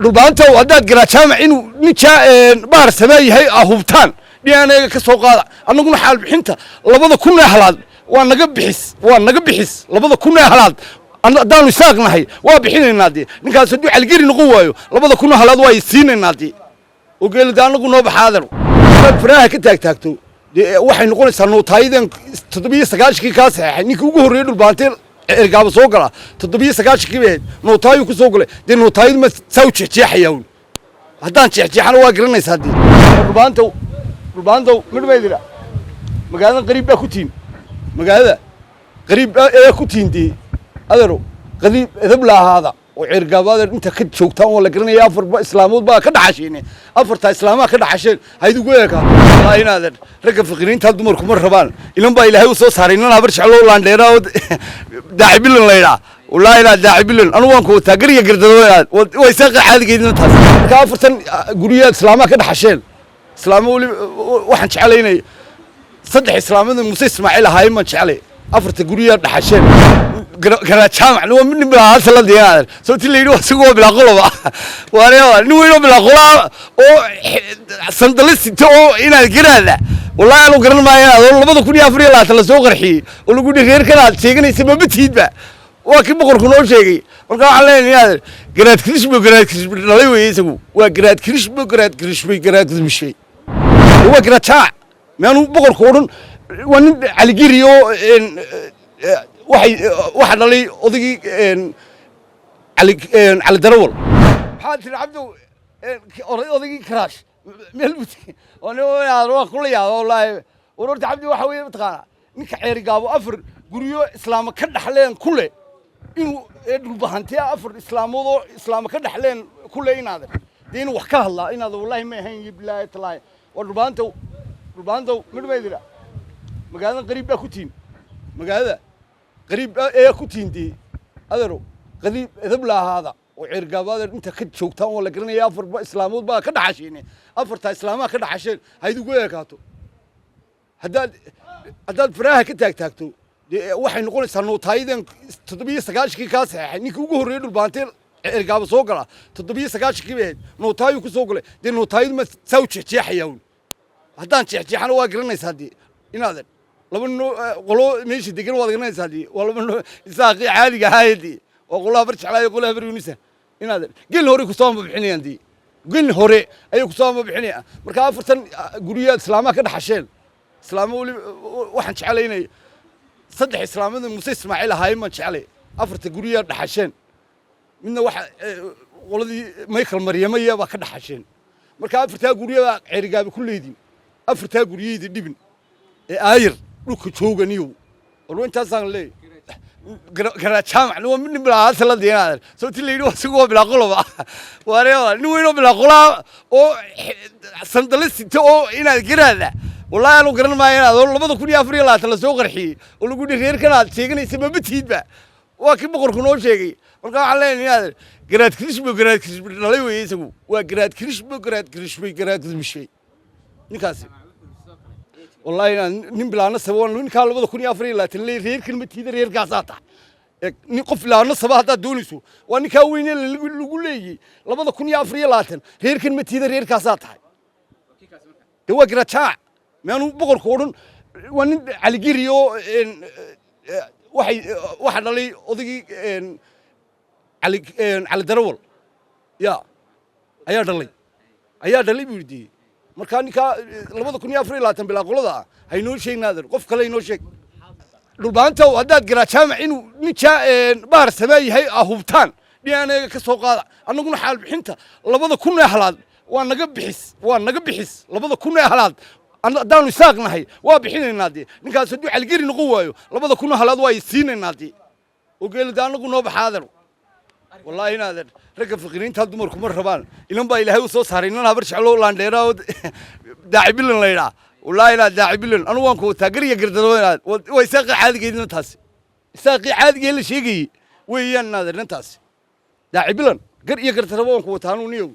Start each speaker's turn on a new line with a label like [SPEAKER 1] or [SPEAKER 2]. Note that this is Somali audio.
[SPEAKER 1] Dhulbaantow, haddaad Garajaamac inuu ninjaa baar samaa yahay aa hubtaan, dhinaanaga ka soo qaada. Annaguna xaalbixinta 2000 ee halaad waa naga bixis, waa naga bixis. 2000 ee halaad haddaanu isaaq nahay waa bixinaynaa dee. Ninkaas hadduu Caligeri noqon waayo, 2000 oo halaad waa siinaynaa dee. Oo geelida annagu noo baxaadan hadaad faraha ka taagtaagto dee, waxay noqonaysaa nootaayadan 97-kii kaa saxeexay. Ninkii ugu horreeyey Dhulbaantee Ergaaba soo gala 97-kii bay ahayd, nootaayu ku soo galay dee. Nootaayadu ma saa u jeexjeexayaa un? Haddaan jeexjeexana waa garanaysaa dee. Dhulbaantow, dhulbaantow, midh baa idila. Magaaladan qariib baa ku tihin, magaalada qariib ee ku tihin dee. Adeero, qariib edab la ahaada oo Ceergaabo, adeer, inta ka joogtaan waa la garanaya. Afarba islaamood baa ka dhaxasheen, afartaa islaamaha ka dhaxasheen haydugu eekaa. Wallaahi inaadan ragga faqiiriinta dumarku ma rabaan. Ilan baa Ilaahay u soo saaray, inan habar jeclo laandheera oo Daacibilan laydhaa. Wallaahi inaad Daacibilan anu waan ku wataa gariya gardado inaad way saaqa caadigeedina taas. Marka afartan guryaha islaamaha ka dhaxasheen, islaamo weli waxaan jeclay inay saddex islaamada Muuse Ismaaciil ahaayeen baan jeclay. Afarta guryaha dhaxasheen, Garajaamac waa nin bilaa la diyaar soo ti la yidhi, waa isagoo bilaa qoloba, waa nin weyn oo bilaa qolaa oo sandali sito oo inaad garaada. Wallaahi anu garan maayo inaad oo 2024 la soo qarxiyey oo lagu yidhi reerkan aad sheeganaysa maba tiidba, waa kii boqorku noo sheegay. Marka waxaan leenahay inaad Garaad Kirishbo, Garaad Kirishbo dhalay weeye isagu. Waa Garaad Kirishbo, Garaad Kirishbay, Garaad Kirishbay, waa Garaad Jaac. Miyaanu boqorku odhan waa nin Caligeri oo waxay waxa dhalay odaygii Cali, Cali Darawal? Maxaa tiri, Cabdow? Odaygii Karaash meel buu waa kula yaaba wallaahi. War horta, Cabdi, waxa weeye mataqaanaa ninka Ceerigaabo afar guryo islaama ka dhaxleen kule inuu Dhulbahantiya afar islaamood oo islaama ka dhaxleen kule inaadan dee inuu wax ka hadlaa inaad wallaahi ma ahayn iyo bilaahi talaahi. Waa dhulbaantow, dhulbaantow, midh baa idila. Magaaladan qariib baa ku tihin, magaalada qariib ee ku tihin dee. Adeero, qariib edab la ahaada oo Ceergaabo, adeer, inta ka joogtaan waa la garanaya. Afarba islaamood baa ka dhaxasheen, afartaa islaamaha ka dhaxasheen haydugu eekaato. Haddaad faraha ka taagtaagto dee, waxay noqonaysaa nootaayadan 97-kii kaa saxeexay. Ninkii ugu horreeyey Dhulbaantee Ergaaba soo gala 97-kii bay ahayd, nootaayu ku soo galay dee. Nootaayadu ma saa u jeexjeexayaa un? Haddaan jeexjeexana waa garanaysaa dee. Inaadan laba noo qolo meesha degan waad garanaysaa dee. Waa laba noo isaaqii caadiga ahaaye dee, waa qolaha bar jeclaayo, qolaha bar yunisa. Inaadan gelin hore kusoo ama bixinayaan dee, gelin hore ayay kusoo ama bixinayaan. Marka afartan guryaha islaamaha ka dhaxasheen, islaamo weli waxaan jeclay inay saddex islaamada Muuse Ismaaciil ahaayeen baan jeclay. Afarta guryaha dhaxasheen, midna waxa qoladii Michael Maryamaya baa ka dhaxasheen. Marka afartaa guryaha Ceerigaaba ku leedin, afartaa guryahayda dhibin ee aayar dhulka jooganiyow. War intaasaan leeyahy. Garajaamac waa nin bilaa la diyaar soo ti la yidhi, isagoo bilaa qoloba, waa nin weyn oo bilaa qolaa oo sandali sito oo inaad garaada. Wallaahi anu garan maayo inaad oo 2024 la soo qarxiyey oo lagu yidhi reerkan aad sheeganaysa maba tiidba, waa kii boqorku noo sheegay. Marka waxaan leenahay inaad Garaad Kirishbo, Garaad Kirishbo dhalay weeye isagu. Waa Garaad Kirishbo, Garaad Kirishbay, Garaad Kirishbay ninkaasi. Wallaahi inaan nin bilaana saba ninkaa 2024 leey reerkan ma tiida, reerkaasaa tahay. Nin qof bilaana saba haddaad doonayso waa ninkaa weyne lagu leeyey 2024 reerkan ma tiida, reerkaasaa tahay dee. Waa Garajaac. Miyaanu boqorku odhan waa nin Caligeri oo waxay waxa dhalay odaygii Cali, Cali Darawal ya ayaa dhalay, ayaa dhalay buu yidhi. Markaa ninkaa 2024 bilaa qolada ah haynoo sheegin aadan, qof kale haynoo sheeg. Dhulbaantow, haddaad Garajaamac inuu ninjaa baar samaa yahay aa hubtaan, dhinaanaga ka soo qaada. Annaguna xaalbixinta 2000 ee halaad waa naga bixis, waa naga bixis. 2000 ee halaad haddaanu isaaq nahay waa bixinaynaa dee. Ninkaas hadduu Caligeri noqon waayo, 2000 oo halaad waa siinaynaa dee. Oo geelida annagu noo baxaadan. Wallaahi inaadan ragga faqiiriinta dumarku ma rabaan. Ilan baa Ilaahay u soo saaray, inan habar jeclo laandheera oo Daacibilan laydhaa. Wallaahi inaad Daacibilan anu waan ku wataa gariya gardado inaad waa isaaqii caadigeedina taasi, isaaqii caadigee la sheegayey weeyaan inaadan intaasi. Daacibilan gar iyo gardaraba waan ku wataa anuu niyow.